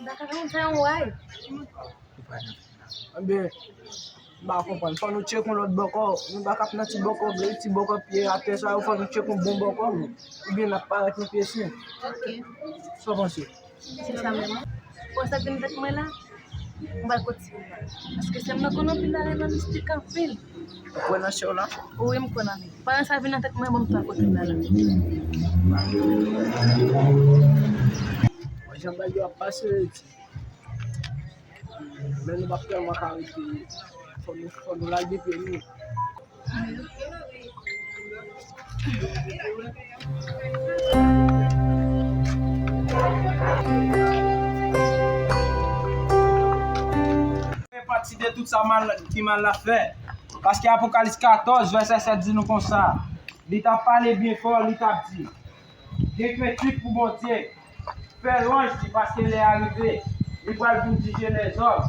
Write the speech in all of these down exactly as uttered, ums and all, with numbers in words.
Dakar, sa yon ray. Ebyen, m pa konprann. Fò nou tcheke yon lòt bòkò. Nou pa ka ap nan ti bòkò, ti bòkò pye atè sa yo, fò nou tcheke yon bon bòkò, wi. Oubyen n ap parèt nan pye si. Ok. Sa w panse? Se sa menm. Bon, sa k vin tèt mwen la, m pral kontinye. Paske sè m nan konn anpil bagay nan mistik anpil. Ou kwè nan sè w la? Wi, m kwè nan li. Pandan sa vin nan tèt mwen, bon, m pral kontinye la. Jan bagay yo ap pase, men nou p ap tèlman ka rete. Fò nou, fò nou lage pye nou. Repanti de tout sa mal, ki mal l ap fè. Paske Apokalips katòz, vèsè sèt di nou konsa, li t ap pale byen fò, li t ap di, gen krentif pou Bondye, fè lwanj li, paske lè a rive, li pral vin jije lèzòm.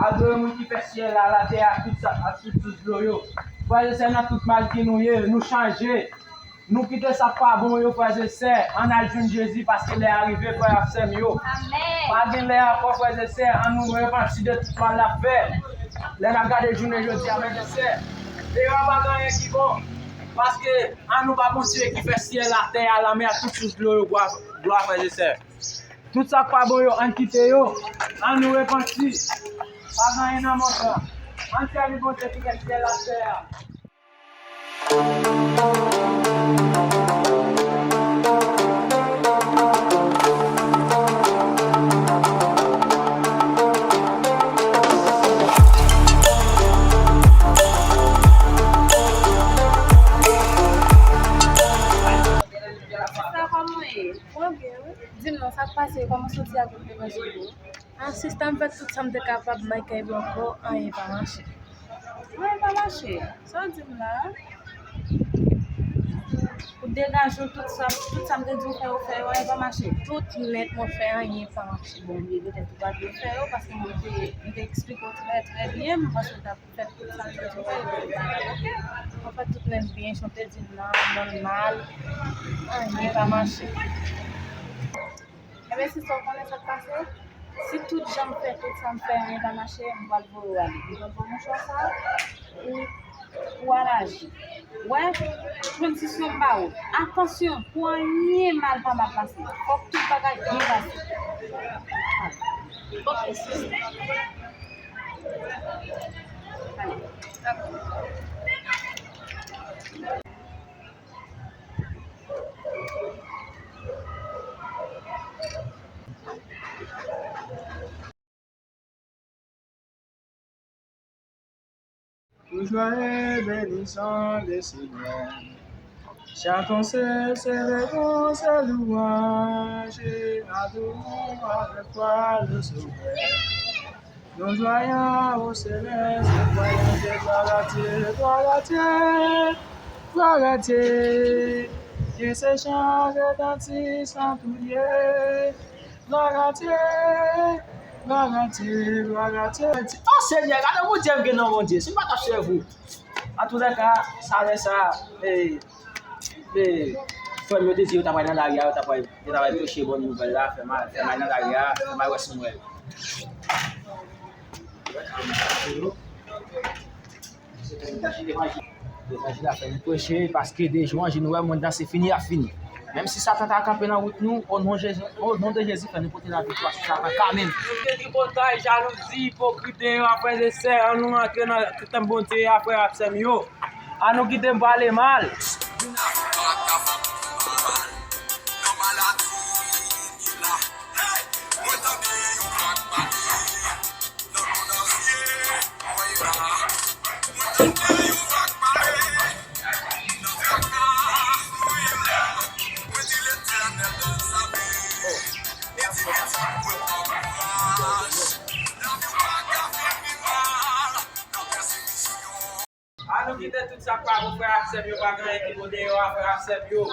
Adore moun ki fè syèl la, latè a, tout sa, ak tout sous dlo yo. Frè e sè, nan tout mal ki nou ye, nou chanje. Nou kite sa k pa bon yo, frè e sè, ann al jwenn Jezi, paske lè a rive, frè ak sè m yo. Amèn. Pa gen lè ankò, frè e sè, ann nou repanti de tout mal n ap fè. Lè n ap gade jounen jodi a, frè e sè, deyò a pa gen anyen ki bon. Paske ann nou ba Bondye ki fè syèl, latè a, lanmè a, tout sous dlo yo, glwa, glwa, frè e sè. Tout sa k pa bon yo, ann kite yo. Ann nou repanti. Pa gen anyen nan mond lan. Ann sèvi Bondye ki fè syèl, latè a. Sa kòman ye? Mwen byen, wi. Di m non, sa k pase? Kòman w santi ak group levanjil yo? Ah, sista, m fè tout sa m te kapab, m al kay bò ankò, anyen pa mache. Anyen pa mache? Sa w di m la a? Ou degaje w tout sa, tout sa m te di w fè, ou fè yo, anyen pa mache? Tout nèt mwen fè, anyen pa mache. Bon, m rive tèt ou pa vle fè yo, paske mwen te, m te eksplike w trè, trè byen, m panse w t ap fè tout sa m te di w fè, epi w pa t ap oke. Mwen fè tout nèt byen, jan w te di m nan, nan mal, anyen pa mache. Ebyen, sista, w konnen sa k pase? Si tout jan m fè, tout sa m fè, anyen pa mache, m pral voye w ale. M pral pran mouchwa sa a, ou, ou al aji. Wè, kondisyon m ba ou. Atansyon, pou anyen mal pa mal pase. Fòk tout bagay byen pase. Oke, sista. Ale, dakò. Pour joyeux et bénissant le Seigneur. Chantons, célébrons ses louanges et adorons avec foi le Sauveur. Nous joyons au céleste, voyons gloire à Dieu, gloire à Dieu, gloire à Dieu. Que ces chants retentissent en tous lieux. Gloire à Dieu, gloire à Dieu, gloire à Dieu. Oh Senyè, gade Bondye m gen nan Bondye. Si m pa t ap sèvi w. Antoulèka, sa lè sa, e, e, frè m yo te di yo t ap pral nan lari a, yo t ap pral, yo t ap pral preche bon nouvèl la, fè m al, fè m al nan lari a, fè m al wè si m wè yo. Levanjil la fè nou preche, paske de jou an je nou wè mond lan se fini, l ap fini. Menm si Satan ta kanpe nan wout nou, o non Jezi, o non de Jezi, fè nou pote laviktwa sou Satan kanmenm. Yo te tripotay, jalouzi, ipokrit deyò a, frè e sè, ann nou antre nan tanp Bondye a, frè ak sè m yo. Ann nou kite m pale mal. Ann nou kite tout sa k pa bon, frè ak sè m yo, pa gen anyen ki bon deyò a, frè ak sè m yo.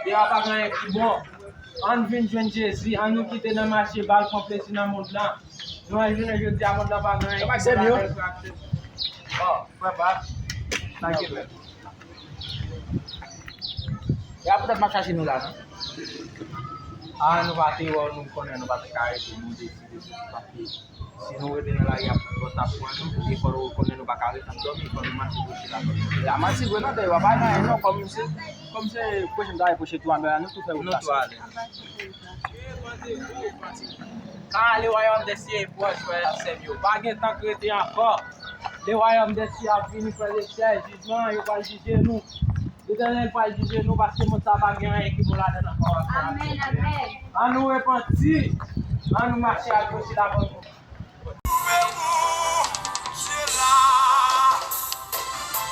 Deyò a pa gen anyen ki bon. Ann vin jwenn Jezi, ann nou kite nan mache bal, pran plezi nan mond lan. Nou wè jounen jodi a, mond lan pa gen anyen ki bon ladan l, frè ak sè m. Oh, frè pa. Sa ki fè? E a poutèt m ap chache nou la, non? A, nou pa te wè w, nou konnen nou pa t ka rete, nou deside soti paske si nou rete nan lari a, lòt ap pran nou, e fò nou konnen nou pa ka rete ap dòmi, fò nou mache gwochi la. La mache grenadè, yo pa bay anyen non, kòm se, kòm se pwochen ta pwochen tou anba la, nou tou fè wout pase. Ka le wayòm dè syèl pwòch, frè ak sè m yo. Pa gen tan k rete ankò. Le wayòm dè syèl ap vini, frè ak sè, jijman, yo pral jije nou. Letènèl pral jije nou, paske mond sa a pa gen anyen ki bon ladan l ankò. Amèn, amèn. An nou repanti, an nou mache al gwochi la. Twouve w, se la,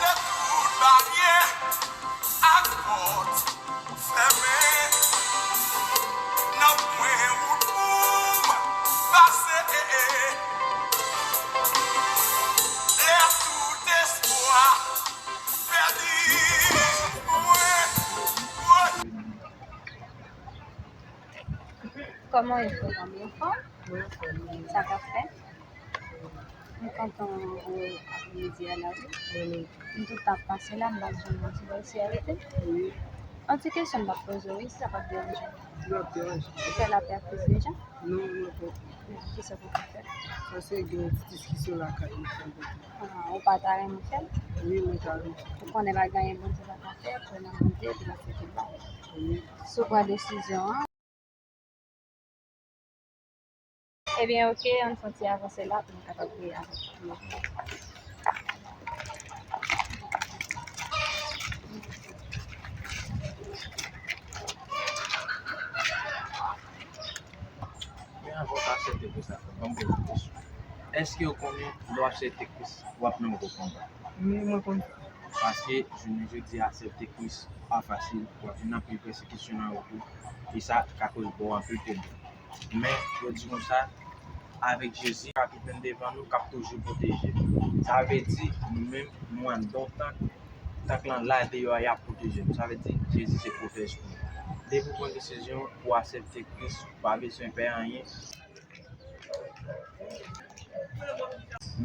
lè tout baryè ak pòt fèmen, nanpwen wout pou m pase. Lè tout espwa pèdi, mwen, mwen. Kòman w ye, frè m? Ou anfòm? Mwen anfòm, wi. Sa k ap fèt? M kontan wè w aprèmidi a la, wi. Mwen menm tou. M tout ap pase la, m pa t jwenn yon ti bòl si arete. Wi. Yon ti kesyon m t ap poze w, wi, si sa p ap deranje w. Li p ap deranje. Ou fè lapè ak Kris deja? Non, non, non. Kisa w kontan fè? Sa se gen yon ti diskisyon lakay nou fè. Ah, ou pa ta renmen fè l? Wi, mwen ta renmen fè l. Ou konnen pa gen anyen Bondye pa ka fè, kwè nan Bondye, epi l ap fè tout bagay. Wi. Si w pran desizyon an. Ebyen, oke, ann fè yon ti avanse la pou nou kapab priye avèk ou. Men anvan w aksepte Kris la, ban m poze w kesyon. Èske w konnen lè w aksepte Kris, w ap nan yon gwo konba? Wi, mwen konn sa. Paske jounen jodi a, aksepte Kris pa fasil, w ap jwenn anpil pèsekisyon nan wout ou, e sa ka koz ba w anpil pwoblèm. Men, yo di konsa, avèk Jezi, k ap vin devan nou, k ap toujou pwoteje nou. Sa vle di, nou menm, nou anndan tank, tank lan la deyò a, y ap pwoteje nou. Sa vle di, Jezi se pwotèj pou nou. Depi w pran desizyon pou w aksepte Kris, ou pa bezwen pè anyen.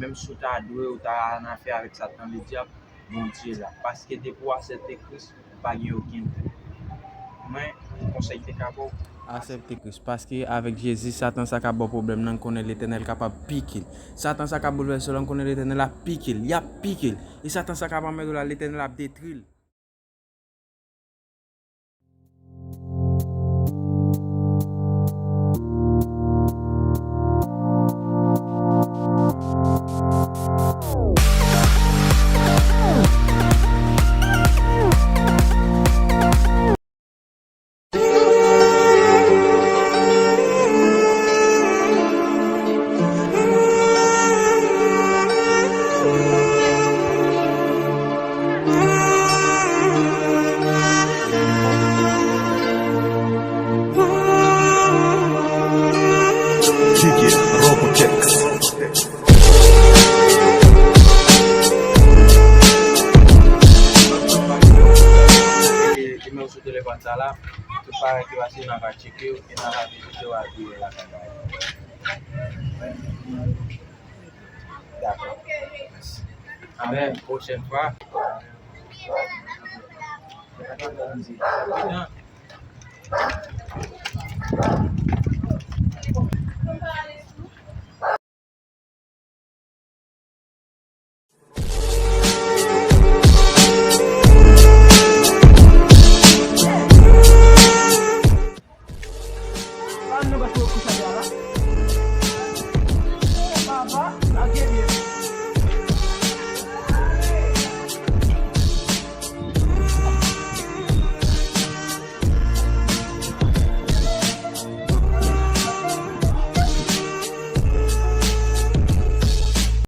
Menm si w ta dwe, ou ta annafè avèk Satan Ledyab, Bondye la. Paske depi w aksepte Kris, ou pa gen okenn pè. Mwen, konsèy m te ka ba w. Aksepte Kris, paske avèk Jezi, Satan sa k ap ba w pwoblèm nan, konnen Letènèl kapab pike l. Satan sa k ap boulvèse w la, konnen Letènèl ap pike l, y ap pike l. E Satan sa k ap anmède w la, Letènèl ap detwi l. Nimewo sou telefòn sa la, tout bagay ki pase, n a va tcheke yo, e n a va vizite yo avè yo lakay la. Dakò. Mèsi. Amèn. Pwochèn fwa.